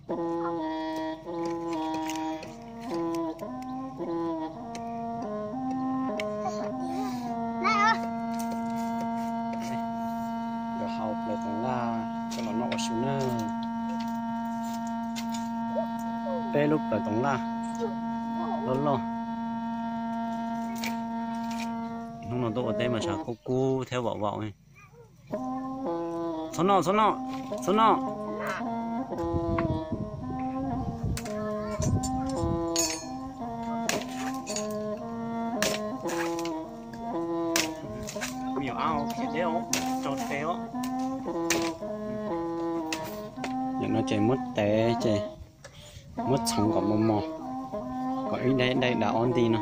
Nkawd hau plaws toov laj coj los noj ua su na. Peb lub plaws toov laj loj loj. Hnub no tuaj ua teb mas tshav kub kub thiab vaum vaum. Txhob noj, txhob noj, txhob noj. Me nyuam ab, khiav deb os, tso tes os. Nim no ces muab tev ces muab txhoov kom mos mos, kom ib daim daim dav ob nti no.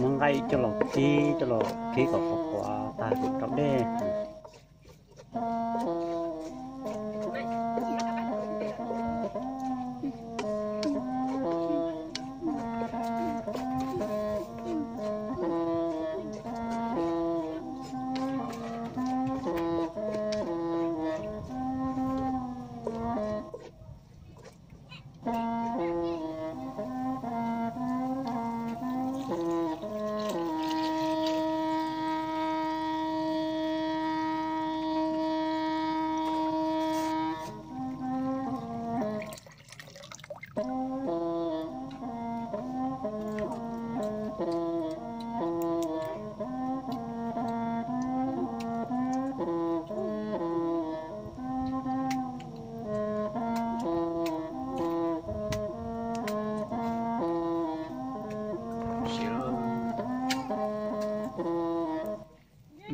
Muab nqaij coj los kib, coj los kib kom qhuav qhuav tag rau dej.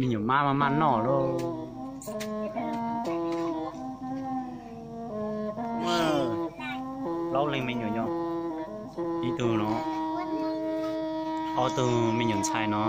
Me nyuam mab maj maj noj lauj. Plaub leeg me nyuam yog ib tug no, ob tug me nyuam ntxhais no.